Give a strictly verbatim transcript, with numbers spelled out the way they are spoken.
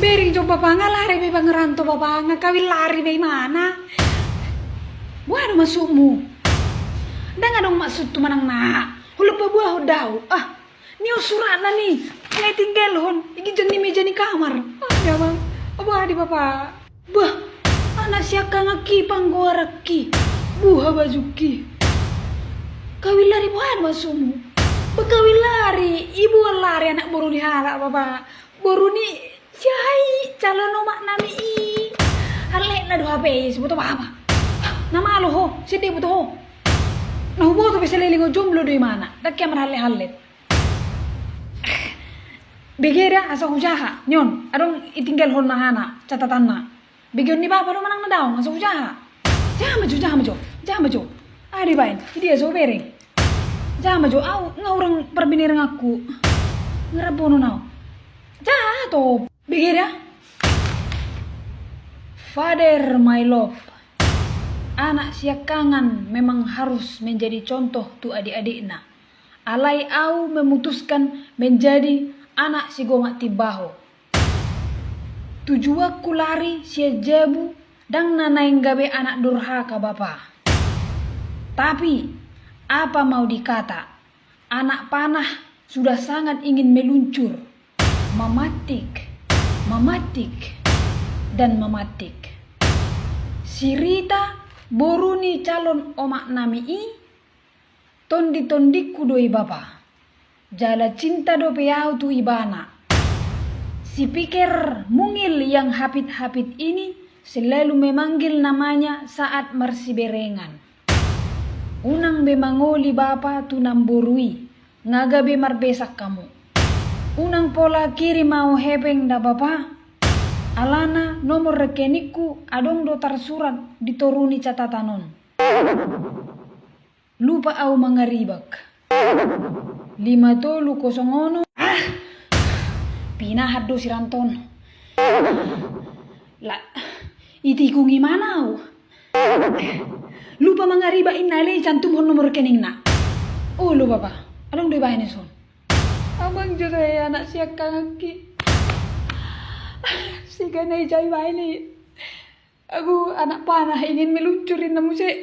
Bereng jo bapa, nga lari be i ba ngeranto bapa, nga kawin lari be imana. Boha do maksudmu? Ndang adong maksudhu manang na. Hulop paboahon do au. Ah, ni on suratna ni. Nga itinggalhon di ginjang ni meja ni kamar. Ah, damang. Boha di bapa? Bah, anak siangkanganki panggoaranki. Boha bajungki? Kawin lari boha do maksudmu? Bah, kawin lari, iboan lari anak boru ni halak bapa. Boru ni si aha i, calon omak nami i. Halletna do hape i, so huboto bapa. Na malo ho, sian dia huboto ho? Na huboto be saleleng on jomblo do imana, ndang hea marhallet-hallet. Bege da, asa hujaha, ni on, adong itinggalhon na aha na, catatanna. Begeon ni bapa do manang na daong, asa hujaha. Jaha ma jo, jaha ma jo, jaha ma jo. Aha do dibaen, idia so hubereng? Jaha ma jo, au nga hurang parbineranganku. Nga rambonon au. Jaha to. Bege da. Father, my love. Anak siangkangan memang harus menjadi contoh tu adik-adikna. Alai au memutuskan menjadi anak si gomak timbaho. Tujuanku lari sian jabu, ndang na naeng gabe anak durhaka bapa. Tapi, apa mau dikata, anak panah sudah sangat ingin meluncur, memantik, memantik, dan memantik. Si Rita, boru ni calon omak nami i, tondi-tondingku do i bapa. Jala cinta dope au tu ibana. Si Piker mungil yang hapit-hapit ini selalu memanggil namanya saat marsiberengan. Unang be mangoli bapa tu namboru i, nga gabe marbesak hamu. Unang pola kirim au hepeng da bapa. Alana nomor rekeningku adong do tarsurat di toru ni catatan on. Lupa au mangaribak. Lima tolu kosong onom. Ah! Pinahan do si Ranton. La, itikung imana au. Lupa mangaribak inna, alai icantumhon nomor rekeningna. Olo bapa, adong do ibaen dison? Amang jo do i anak siangkanganki. Sega na ija ibaen i. Agu anak panah ingin meluncur inna muse.